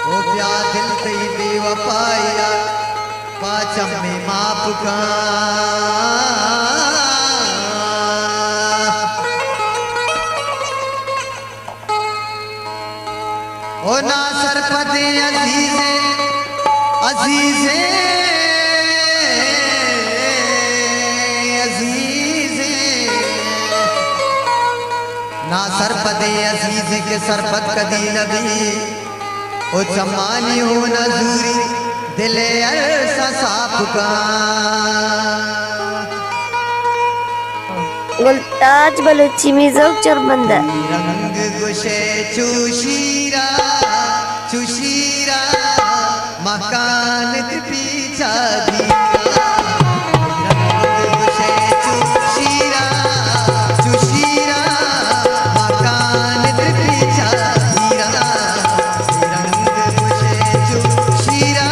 او بیا دل تئی بے وفائی ءَ پاچم میں معاف کن۔ او نا سرپدیں عزیزیں، عزیزیں، عزیزیں، نا سرپدیں عزیزیں کہ سرپد کدی نبی۔ او چمانی ہون ءَ زوری دل ءِ ارس ءَ صاف کن۔ گلتاج بلوچی میوزک چربندہ۔ رنگ گوشے چو شیرا، چو شیرا، مکان پیچا دیرا۔ رنگ گوشے چو شیرا، چو شیرا، مکان پیچا دیرا۔ رنگ گوشے چو شیرا۔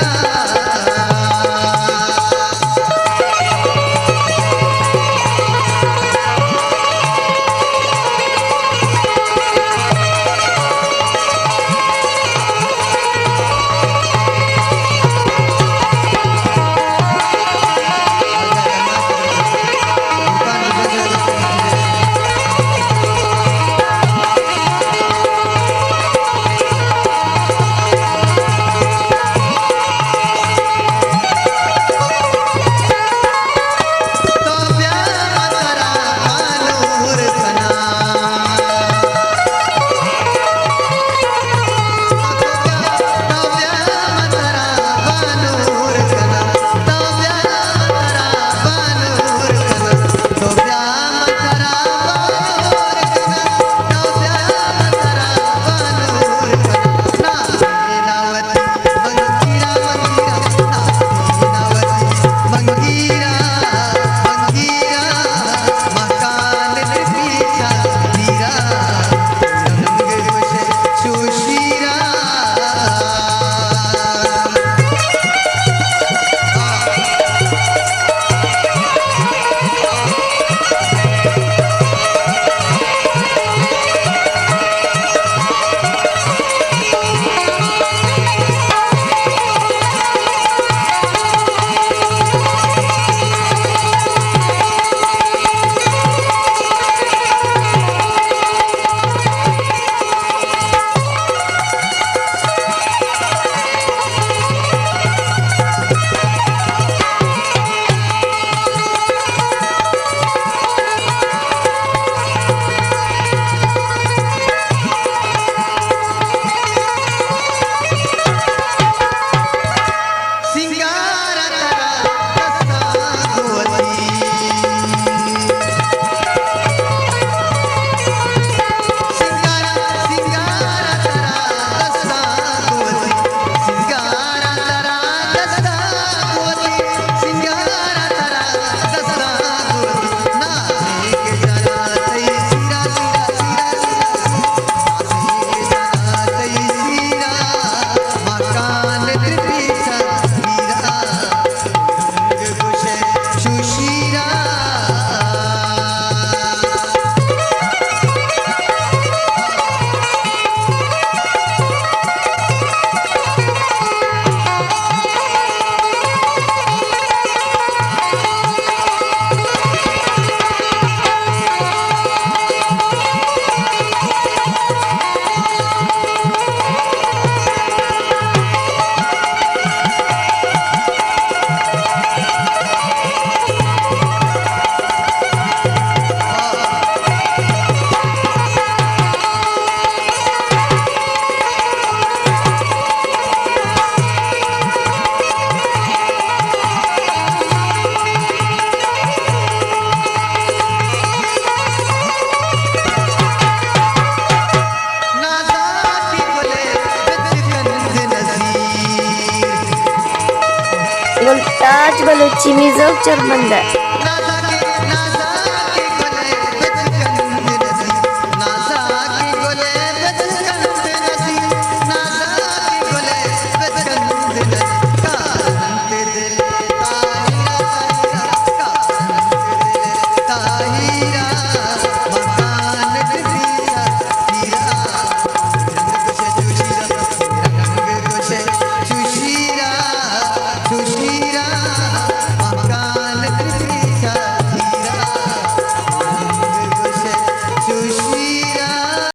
گلتاج بلوچی میوزک چربندہ۔